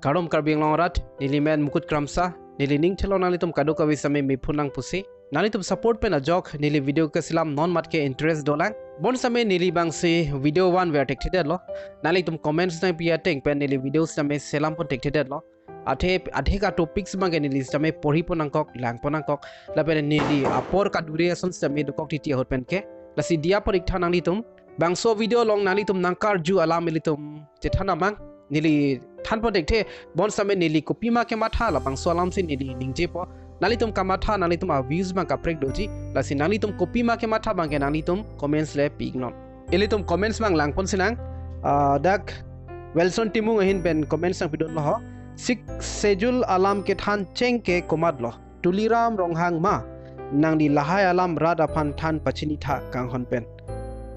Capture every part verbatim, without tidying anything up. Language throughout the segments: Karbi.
Kardom Karbi Anglong arat, neli men Mukut Kramsa, neli ning thelo nanglitum kadokave sitame mephun nang pusi. Nanglitum support pen ajok neli video keselam non mat ke interest dolang. Bon sitame neli bangsi video van ver thekthedetlo. Nanglitum comments nangpi ateng pen neli video sitame selampon thekthedetlo. Athe adheka topics abangke neli sitame porhipon nangkok, langpon nangkok. Lapen neli apor kadure ason sitame dokok titi ahut pen ke. Lasi diya porikta nanglitum. Bangso video along nanglitum nangkarju alam ilitum chethan amang. Neli thanpon thekthe, bon sitame neli kopima kematha labangso alamsi neli ningjepo. Nanglitum kamatha, nanglitum a views abang kaprek doji. Lasi nanglitum kopima kematha abangke nanglitum comments le pi-iknon. Ilitum comments abang langpon sinang. Ah, dak Wilson Timung ahin pen comments nangpidunlo ho. Sixth Schedule alam kethan cheng ke komatlo? Tuliram Ronghang ma? Nangli lahai alam rat aphan than pachinitha kanghon pen.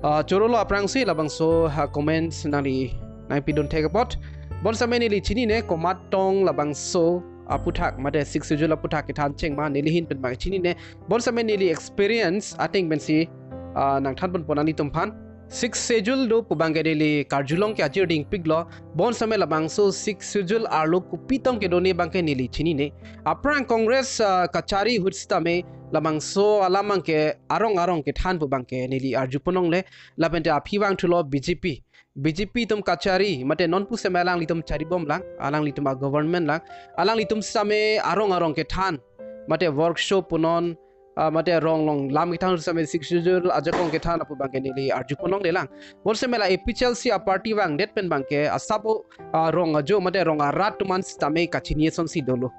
Ah, chorolo aphrangsi labangso ha comments nangli nangpidun thek apot. Bon sitame neli chinine komat tong labangso aputhak mate Sixth Schedule aputhak kethan cheng ma, neli ahin pen abang chinine. Bon sitame neli experience ateng pensi, ah, nangthanponpo nanglitum aphan. Sixth Schedule do pu abangke neli karjulong ke ajir dingpiklo. Bon sitame labangso Sixth Schedule arlo kopi tong kedo ne abangke neli chinine. Aphrang Congress, ah, kachari ahut sitame labangso alam abangke arong arong kethan pu abangke neli arjupon longle. Lapente aphi vangthulo B J P. B J P atum kachari mate non pusitame alanglitum charibomlang, alanglitum a government lang, alanglitum sitame arong arong kethan mate workshop punon, ah, mate rong along lam kethan sitame Sixth Schedule ajakong kethan lapu abangke neli arjupon longlelang. Bon sitame la A P H L C a party vangdet pen abangke asap o, ah, rong ajo mate rong arat atum an sitame kachini asonsi dolo.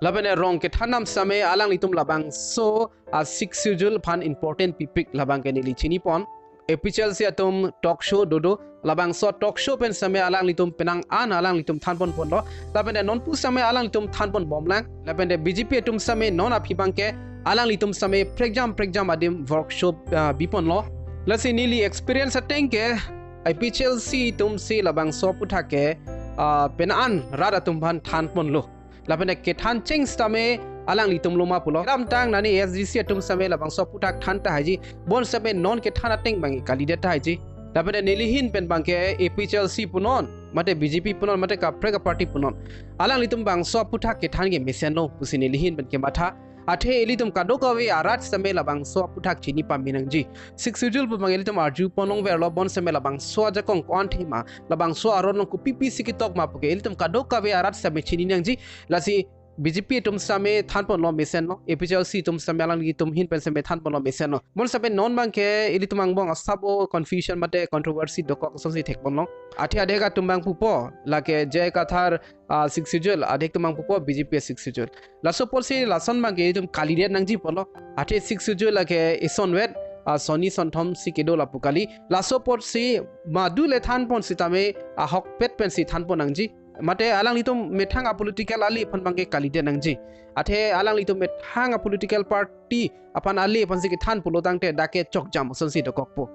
Lapen rong kethan nam sitame alanglitum labangso a Sixth Schedule aphan important pipik labangke neli chinipon. A P H L C atum talk show dodo, labangso talk show pen sitame alanglitum penang an alanglitum thanponponlo. Lapente non pu sitame alanglitum thanponbomlang. Lapente B J P atum sitame non aphi abangke alanglitum sitame prekjam prekjam adim workshop, ah, biponlo. Lasi neli experience ateng ke A P H L C atumsi labangso aputhak ke, ah, penang an rat atum aphan thanponlo. Lapente kethan cheng sitame alanglitum loma pulo. Kedamtang nani A S D C atum sitame labangso aputhak than tahai ji. Bon sitame non kethan ateng abang kalidet tahai ji. Lapente neli ahin pen abangke A P H L C punon, mate B J P punon, mate kaprek a party punon, alanglitum bangso aputhak kethan ke mesenlo pusi neli ahin pen kematha. Athe ilitum kadokave arat sitame labangso aputhak chini pame nangji. Sixth Schedule pu abang ilitum arjupon longverlo, bon sitame labangso ajakong ko-an thema, labangso aron along kopi pisi ketok ma puke ilitum kadokave arat sitame chini nangji. Lasi B J P atum sitame thanponlo mesenlo, A P H L C atum sitame alanglitum ahin pen sitame thanponlo mesenlo. Bon sitame non abangke ilitum angbong asap o confusion mate controversy dokok asonsi thekponlong. Athe adheka atum abang pupo, lake J I Kathar, ah, Sixth Schedule, adheka atum abang pupo B J P Sixth Schedule. Laso apotsi lason abangke ilitum kalidet nangji pulo. Athe Sixth Schedule lake isonvet, ah, sonni sonthom si kedo lapu kali. Laso apotsi madule thanpon sitame ahokpet pensi thanpon nangji. Mate alanglitum methang a political ali aphan abangke kalidet nangji. Athe alanglitum methang a political party aphan ali aphansi kethan pulo tangte dak ke chokjam asonsi dokokpo.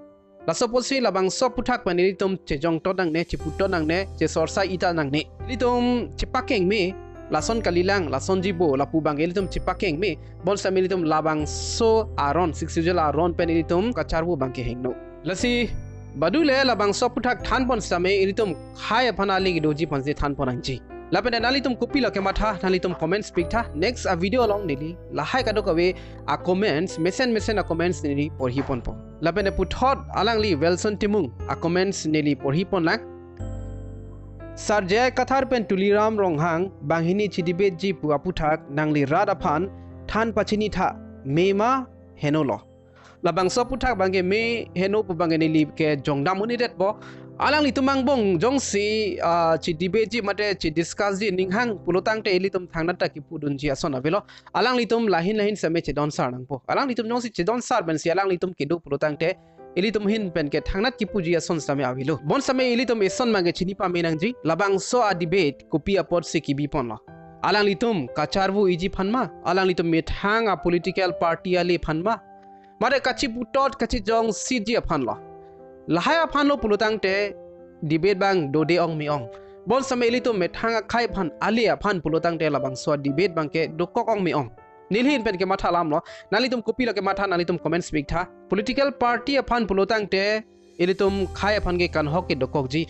Laso apotsi labangso aputhak pen ilitum chejongtot nangne, cheputot nangne, chesorsa ita nangne. Ilitum chepakeng me, lason kalilang, lasonji bo, lapu abangke ilitum chepakeng me, bon sitame ilitum labangso aron, Sixth Schedule aron pen ilitum kacharvo abangke hingno. Lasi badule labangso aputhak thanpon sitame ilitum khei aphan ali kedoji aphansi thanpon nangji. Lapente nanglitum kopilo kematha, nanglitum comments piktha. Next a video along neli lahai kadokave a comments, mesen mesen a comments neli porhiponpo. Lapente puthot alangli Wilson Timung a comments neli porhiponlang. Sar J I Kathar pen Tuliram Ronghang banghini chedebate ji pu aputhak nangli rat aphan than pachinitha, me ma henolo? Labangso aputhak abangke me heno pu abangke neli ke jongdam un-edetpo. Alanglitum angbong jongsi, ah, chedebate ji mate chediscuss ji ninghang pulo tangte ilitum thangnat ta kipudunji ason avelo. Alanglitum lahin lahin sitame chedonsar nangpo. Alanglitum jongsi chedonsar pensi alanglitum kedo pulo tangte ilitum ahin pen ke thangnat kipuji ason sitame avelo. Bon sitame ilitum ison abangke chini pame nangji. Labangso a debate kopi apotsi kebiponlo? Alanglitum kacharvo iji aphan ma, alanglitum methang a political party ali aphan ma, mate kacheputot kachejongsi ji aphanlo? Lahai aphanlo pulo tangte debate abang dode ong me ong. Bon sitame ilitum methang akhei aphan, ali aphan pulo tangte labangso a debate abangke dokok ong me ong. Neli ahin pen kematha alamlo, nanglitum kopilo kematha, nanglitum comments piktha. Political party aphan pulo tangte ilitum khei aphan ke kanhok ke dokokji.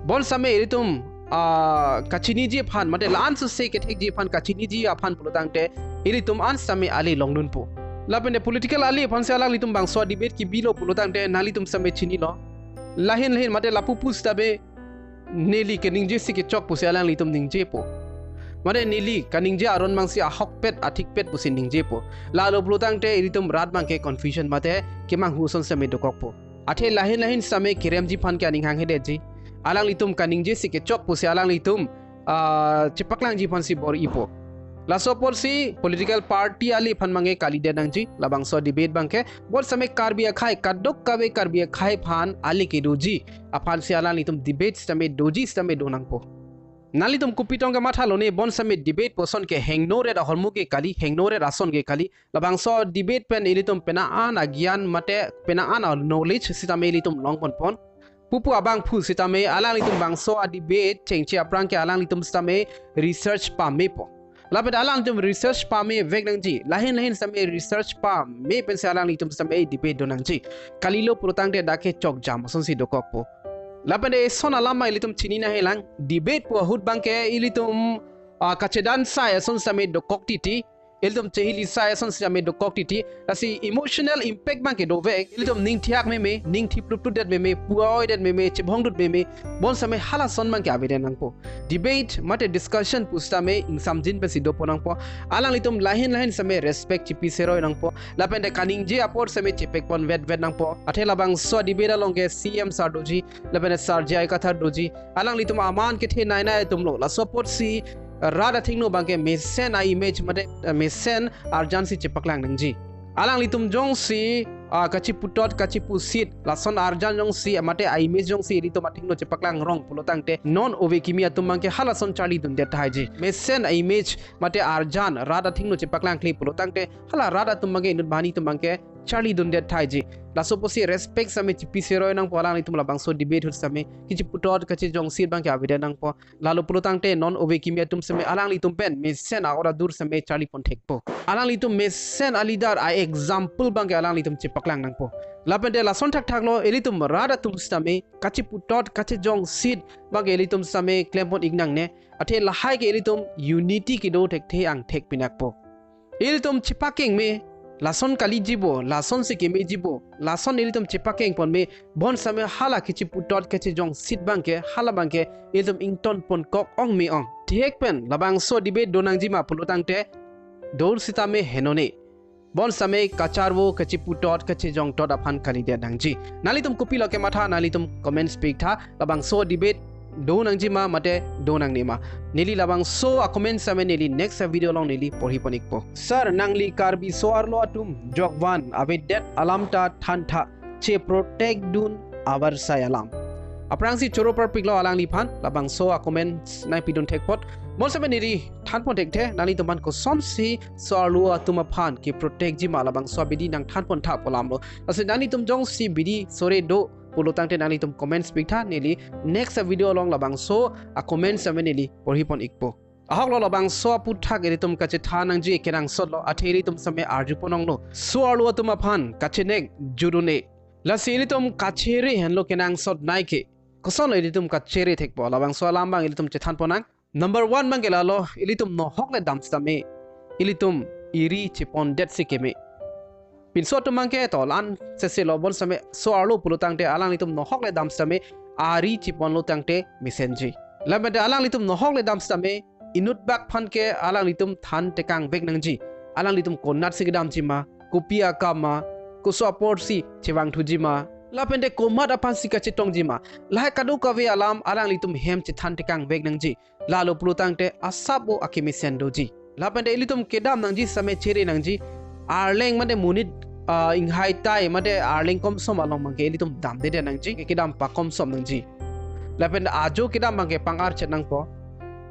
Bon sitame ilitum ah, kachiniji aphan, mate la-an suse kethekji aphan kachiniji aphan pulotangte ilitum an sitame ale longdunpo. Lapen de political ale aphansi alanglitum bangso debate kebilo pulotangte nanglitum sitame chinilo. Lahin lahin mate lapu pu sitame neli keningjesi kechok pusi alanglitum ningjepo. Mate neli kaningje aron abangsi ahokpet athikpet pusi ningjepo. Lalo pulotangte ilitum rat abangke confusion mate kemanghu ason sitame dokokpo. Athe lahin lahin sitame keremji aphan ke aning hanghe detji. Alanglitum kaningjesi kechok pusi alanglitum, ah, chepaklangji aphansi bor-ipo. Laso apotsi political party ale aphan abangke kalidet nangji labangso debate abangke. Bonsitame Karbi akhei, kadokave Karbi akhei aphan ale kedoji aphansi alanglitum debate sitame doji sitame do nangpo. Nanglitum kopi tong kemathalo ne, bonsitame debate puson ke hingno ret ahormu ke kali, hingno ret ason ke kali. Labangso debate pen ilitum penang an agyan mate penang an a-knowledge sitame ilitum longponpon. Pupu abangphu sitame alanglitum bangso a-debate chengche aphrang ke alanglitum sitame research pamepo. Lapen alanglitum research pamevek nangji. Lahin lahin sitame research pame pensi alanglitum sitame debate do nangji. Kalilo pulotangte dak ke chokjam asonsi dokokpo. Lapen de eson alam ma ilitum chini nangjilang. Debate pu ahut abangke ilitum, ah, kachedan sai ason sitame dokok titi. Ilitum chehili sai ason sitame dokok titi. Lasi emotional impact abangke dovek. Ilitum ning thiak meme, ning thiplup tudet meme, puoi det meme, chebhong dut meme. Bonsitame halason abangke avedet nangpo. Debate mate discussion pusitame ingsamjin pensi dopon nangpo. Alanglitum lahin lahin sitame respect chipi seroi nangpo. Lapen de kaningje apor sitame chepekpon vet vet nangpo. Athe labangso debate along ke C M sir doji, lapen de sir J I Kathar doji. Alanglitum aman kethenei nei atumlo. Laso apotsi rat athengno abangke mesen a-image mate, eh, mesen arjansi chepaklang nangji. Alanglitum jongsi, ah, kachiputot kachipusit lason arjan jongsi mate a-image jongsi ilitum athengno chepaklang rong pulotangte non ove kimi atum abangke halason charlidundet thaiji. Mesen a-image mate arjan rat athengno chepaklangkle pulotangte hala rat atum abangke inut banghini atum abangke charlidundet thaiji. Laso apotsi respect sitame chipi seroi nangpo, alanglitum labangso debate ahut sitame kachiputot kachijongsit abangke avedet nangpo. Lalo pulotangte non ove kimi atum sitame alanglitum pen mesen a-ora dur sitame charlipon thekpo. Alanglitum mesen a-leader a-example abangke alanglitum chepaklang nangpo. Lapen de lason thakthaklo, ilitum rat atum sitame kachiputot kachijongsit abangke ilitum sitame klempon ik nangne. Athe lahai ke ilitum unity kedo thekthe angthek pinakpo. Ilitum chepakeng me, lason kaliji bo, lasonsi kemeji bo, lason ilitum chepakengpon me, bonsitame hala kachiputot kachijongsit abangke, hala abangke ilitum ingtonpon kok ong me ong. Thihek pen labangso debate do nangjima pulotangte, do sitame henone. Bonsitame kacharvo, kachiputot kachijongtot aphan kalidet nangji. Nanglitum kopilo kematha, nanglitum comments pi tha. Labangso debate do nangjima mate do nangnema. Neli labangso a-comment sitame neli next video along neli porhipon ikpo. Sir, nangli Karbi so-arlo atum jokvan avedet alam ta thantha, cheprotect dun avarsai alam. Aphrangsi choro parpiklo alangliphan, labangso a-comments nangpidun thek apot. Bonsitame neli thanpon thekthe, nanglitum aphan kosonsi so-arlo atum aphan keprotectjima labangso abidi nangthanpon tha pu alamlo. Lasi nanglitum jongsi bidi sore do pulotangte nanglitum comments pi tha, neli next video along labangso a-comments sitame neli porhipon ikpo. Ahoklo, labangso aphuthak ilitum kachethan nangji kenangsotlo, athe ilitum sitame arjupon onglo. So-arlo atum aphan kachenek judune. Lasi ilitum kachere henlo kenangsot nei ke. Kosonlo ilitum kachere thekpo, labangso alam abang ilitum chethanpon nang. Number one abangke lalo, ilitum nohok le dam sitame ilitum ari chepondetsi keme. Pinso atum abangke to la-an seselo, bonsitame so-arlo pulotangte alanglitum nohok le dam sitame ari cheponlo tangte mesenji. Lapen de alanglitum nohok le dam sitame inut bak aphan ke alanglitum than tekangvek nangji. Alanglitum konatsi kedamjima, kopi akam ma, koso aporsi chevangthujima, lapen de komat aphansi kachetongjima. Lahai kadokave alam alanglitum hem chethan tekangvek nangji. Lalo pulotangte asap-o akemesen doji. Lapen de ilitum kedam nangji sitame chere nangji. Arleng mate monit, ah, inghai tai mate arleng komsom along abangke ilitum damdedet nangji, kedam pakomsom nangji. Lapen de ajo kedam abangke pang-archet nangpo.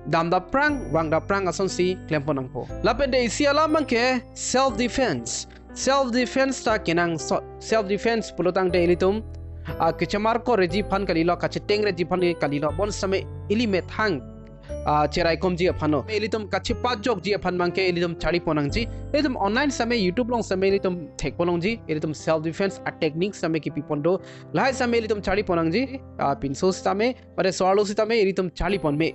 Damdapprang, vangdapprang asonsi klempon nangpo. Lapen de isi alam abangke self defense. Self defense ta kenangsot. Self defense pulotangte ilitum, ah, kachemarko reji aphan kalilo, kacheteng reji aphan kalilo, bonsitame ili methang ah, cheraikomji aphan lo. Ilitum kachepajokji aphan abangke ilitum charlipon nangji. Ilitum online sitame, YouTube along sitame ilitum thekpon longji. Ilitum self defense a-technique sitame kipipon do. Lahai sitame ilitum charlipon nangji. Ah, pinso sitame, mate so-arlo sitame ilitum charlipon me.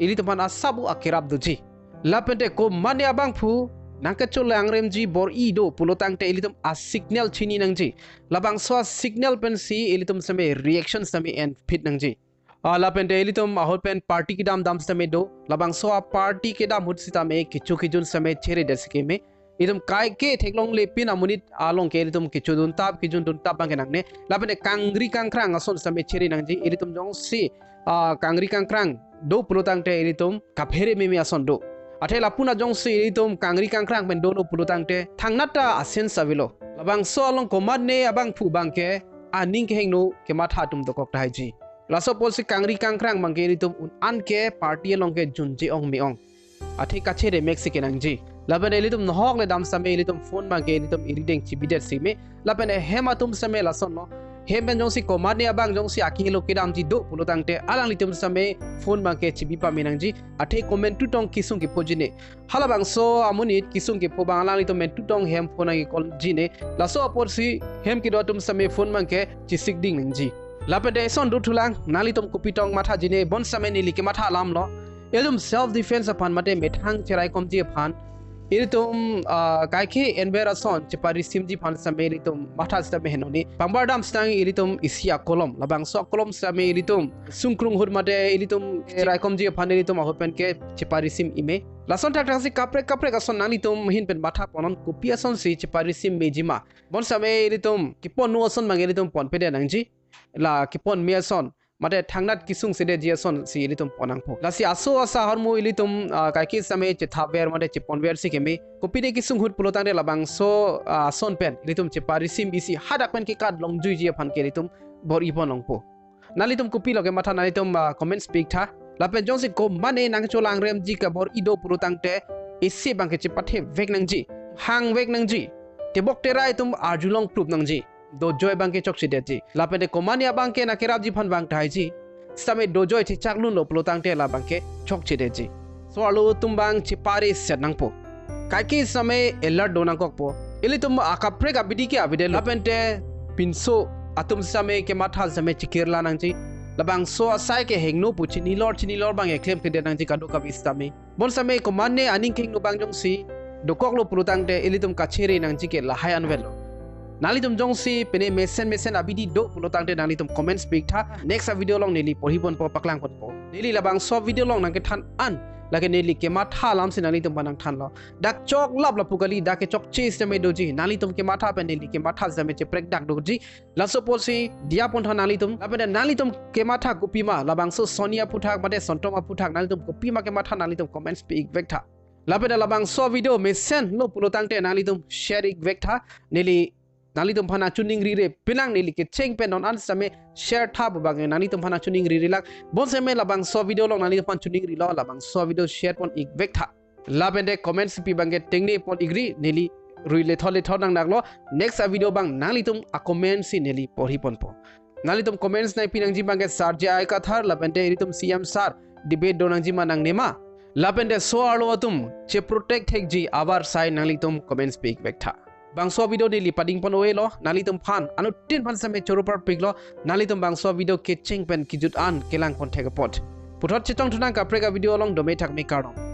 Ilitum aphan asap akerap doji. Lapente komatne abangphu nangkecholangremji bor-i do pulotangte ilitum a-signal chini nangji. Labangso a-signal pensi ilitum sitame reaction sitame enphit nangji. Ah, lapente ilitum ahut pen party kedamdam sitame do. Labangso a-party kedam ahut sitame kecho kejun sitame cheredet si keme. Ilitum kaike theklongle pin amonit along ke ilitum kecho duntap, kejun duntap abangke nangne. Lapente kangri kangkrang ason sitame chere nangji. Ilitum jongsi, ah, kangri kangkrang do pulotangte ilitum kaphere meme ason do. Athe lapu-an jongsi ilitum kangri kangkrang pen dolo pulotangte thangnat ta a-sense avelo. Labangso along komatne abangphu abangke aning kehingno kematha atum dokok tahaiji. Laso apotsi kangri kangkrang abangke ilitum un-an ke party along ke junje ong me ong. Athe kachere mek si kenangji. Lapen ilitum nohok le dam sitame ilitum phone abangke ilitum irideng chibidet si me. Lapen hem atum sitame lasonlo. Hem pen jongsi komatne abang jongsi akilo kedamji do pulotangte alanglitum sitame phone abangke chibi pame nangji. Athe komantu tong kesung kephoji ne. Halabangso amonit kesung kepho abang alanglitum mantu tong hem phone nangkekolji ne. Laso apotsi hem kedo atum sitame phone abangke chisikding nangji. Lapente eson dothulang, nanglitum kopi tong mathaji ne, bonsitame neli kematha alamlo. Ilitum self defense aphan mate methang cheraikomji aphan ilitum, ah, kaike enver ason cheparisimji aphan sitame ilitum matha sitame henoni. Pangbar dam sitang ilitum isi akolom. Labangso akolom sitame ilitum sungkrung ahut mate ilitum cheraikomji aphan ilitum ahut pen ke cheparisim ime. Lason thakthak si kaprek kaprek ason nanglitum ahin pen matha ponnon, kopi asonsi cheparisim meji ma. Bonsitame ilitum kepon nu ason abang ilitum ponpedet nangji. La kepon me ason, mate thangnat kesung sedetji ason si ilitum pon nangpo. Lasi aso asa ahormu ilitum, ah, kaike sitame chethaver mate cheponver si keme. Kopine kesung ahut pulotangte labangso, ah, ason pen ilitum cheparisim isi hadak pen kekat longjuiji aphan ke ilitum bor-i pon longpo. Nanglitum kopilo kematha nanglitum, ah, comments pi-iktha. Lapen jongsi komatne nangcholangremji ke bor-i do pulotangte isi abangke chepathe vek nangji. Hang vek nangji. Tebok terai atum arjulong plup nangji. Dojoi abangke chokchedetji. Lapente komatne abangke nangkerapji aphan abang tahaiji. Sitame dojoi thechak lunlo pulotangte labangke chokchedetji. So-arlo atum abang chepare set nangpo. Kaike sitame alert do nangkokpo. Ilitum akaprek abidi ke avedetlo. Lapente pinso atum sitame kematha sitame chikirla nangji. Labangso asai ke hingno pu chinilor chinilor abang eklemkledet nangji kadokave sitame. Bonsitame komatne aning kehingno abang jongsi dokoklo pulotangte ilitum kachere nangji ke lahai anvetlo. Nanglitum jongsi pine mesen mesen abidi do pulotangte nanglitum comments pi-iktha. Next a-video along neli porhiponpo, paklangponpo. Neli labangso video along nangkethan an lake neli kematha alamsi nanglitum aphan nangthanlo. Dak choklap lapu kali, dak kechokche sitame doji. Nanglitum kematha pen neli kematha sitame cheprekdak doji. Laso apotsi diya pontha nanglitum. Lapente nanglitum kematha kopima, labangso Sonia aphuthak mate Sontom aphuthak nanglitum kopima kematha nanglitum comments pi-ik vektha. Lapente labangso video mesenlo pulotangte nanglitum share-ik vektha. Neli nanglitum aphan nangchoningrire pinang, neli kecheng pen non an sitame share tha pu abang nanglitum aphan nangchoningrire lang. Bonsitame labangso video along nanglitum aphan choningrilo, labangso video share pon-ik vektha. Lapente comments pi abangke tengne pon-ikri, neli rui lethot lethot nangdaklo. Next a-video abang nanglitum a-comments si neli porhiponpo. Nanglitum comments nangpi nangji abangke Sar J I Kathar lapente ilitum C M sar debate do nangji ma nangne ma. Lapente so-arlo atum cheprotect thekji abar sai nanglitum comments pi-ik vektha. Bangso video neli pading pon-oi lo, nanglitum aphan anuttin aphan sitame choro parpiklo, nanglitum bangso video kecheng pen kejut an kelang pon thek apot. Puthot chetong thunang kaprek a-video along, dome thakme kardom.